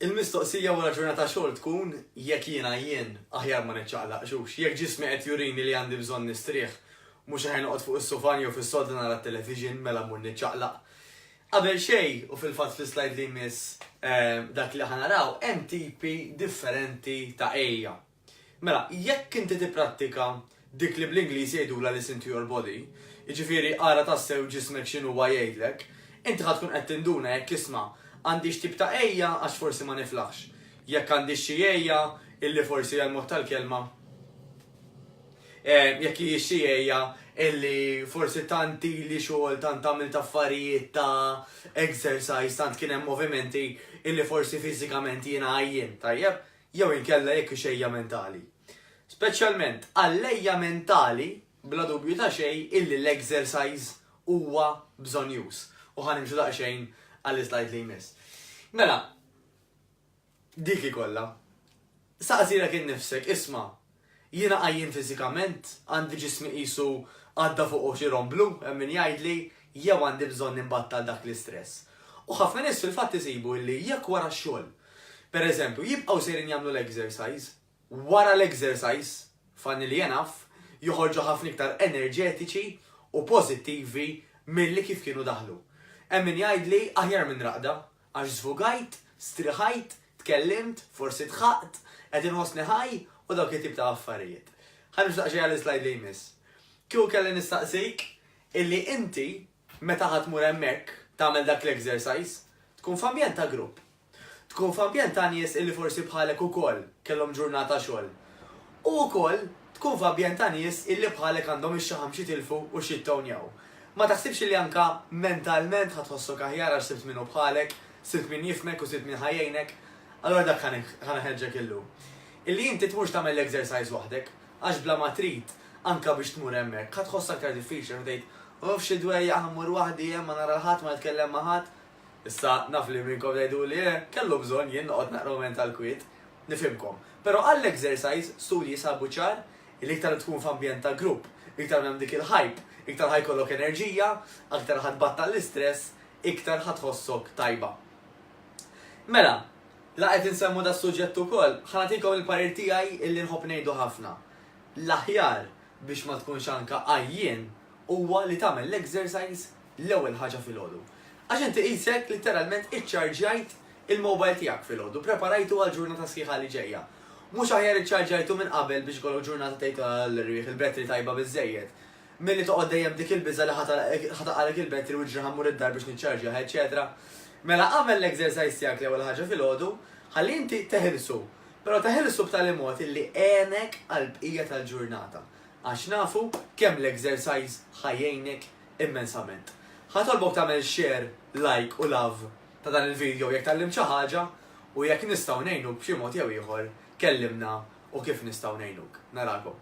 Il-mistoqsija wara ġurnata xogħol tkun jekk jiena jien aħjar ma niċċaqlaqx hux, jekk ġismi qed jurini li għandi bżonn nistrieħ, mhux aħjar noqgħod fuq is-sufan jew fis-sodda nara t-television mela mmur niċċaqlaq. Qabel xejn, u fil-fatt fl-islide li jmiss dak li ħa naraw, hemm tipi differenti ta' għejja. Mela, jekk inti tipprattika dik li bl-Ingliż jgħidulha listen to your body, jiġifieri ara tassew ġismek x'inhuwa jgħidlek, inti ħa tkun qed tinduna jekk isma' għandix tip ta' għejja għax forsi ma niflaħx, jekk għandix xi għejja illi forsi hija l-mod tal-kelma, jekk hijiex xi għejja illi forsi tant ili xogħol, tant għamilt affarijiet ta' exercise, tant kien hemm movimenti illi forsi fiżikament jiena għajjien, tajjeb? jew inkella jekk hix għejja mentali. Speċjalment għall-għejja mentali, bla dubju ta' xejn illi l-exercise huwa bżonnjuż. U ħa nimxu daqsxejn għall-islide li jmiss. Mela, dik hi kollha. Saqsilek innifsek, isma', Jiena għajjien fiżikament, għandi ġismi qisu għadda fuqu xi romblu, hemm min jgħidli, jew għandi bżonn inbattal dak l-istress. U ħafna nies fil-fatt isibu illi jekk wara x-xogħol, per eżempju, jibqgħu sejrin jagħmlu l-exercise, wara l-exercise, funnily enough, joħorġu ħafna iktar enerġetiċi u pożittivi milli kif kienu daħlu. Hemm min jgħidli aħjar minn raqda, Għax żvugajt, striħajt, tkellimt, forsi dħaqt, qed inħossni ħaj u dawk it-tip ta' affarijiet. Ħa nimxu daqsxejn għall-islide li jmiss. Kieku kelli nistaqsik illi inti meta ħa tmur hemmhekk tagħmel dak l-exercise, tkun f'ambjent ta' grupp. Tkun f'ambjent ta' nies illi forsi bħalek ukoll kellhom ġurnata xogħol. U wkoll tkun f'ambjent ta' nies illi bħalek għandhom ix-xaħam x'jitilfu u x'jittownjaw. Ma taħsibx illi anka mentalment ħa tħossok aħjar għax sibt min hu bħalek, sibt min jifhmek u sibt min ħa jgħinek? Allura dak ħa nħeġġek illum. Illi inti tmurx tagħmel l-exercise waħdek, għax bla ma trid, anka biex tmur hemmhekk, ħa tħossha aktar diffiċli għax tgħid, Uff xi dwejjaq ħa mmur waħdi hemm ma nara 'l ħadd, ma nitkellem ma' ħadd. Issa naf li minnkom tgħiduli, eh, kellu bżonn jien noqgħod naqra mument għall-kwiet. Nifhimkom. Però għall-exercise, studji sabu ċar li iktar tkun f'ambjent ta' grupp, iktar m'hemm dik il-hype, iktar ħa jkollok enerġija, aktar ħa tbattal l-istress, iktar ħa tħossok tajba. Mela, la qed insemmu das-suġġett ukoll, ħa nagħtikom il-parir tiegħi illi nħobb ngħidu ħafna. L-aħjar biex ma tkunx anka għajjien huwa li tagħmel l-exercise l-ewwel ħaġa filgħodu. Għax inti qisek litteralment iċċarġjajt il-mobile tiegħek filgħodu, preparajtu għall-ġurnata sħiħa li ġejja. Mhux aħjar iċċarġajtu minn qabel biex ikollok ġurnata tgħid għall-irwieħ il-battery tajba biżżejjed, milli toqgħod dejjem b'dik il-biża' li ħa taqgħalek il-battery u ġri ħa mmur id-dar biex niċċarġjah eċċetera Mela agħmel l-exercise tiegħek l-ewwel ħaġa filgħodu ħalli inti teħilsu, però teħilsu b'tali mod illi għenek għall-bqija tal-ġurnata għax nafu kemm l-exercise ħa jgħinek immensament. Ħa nitolbok tagħmel share, like u love ta' dan il-video jekk tgħallimt xi ħaġa u jekk nistgħu ngħinuk b'xi mod jew ieħor kellimna u kif nistgħu ngħinuk. Narakom.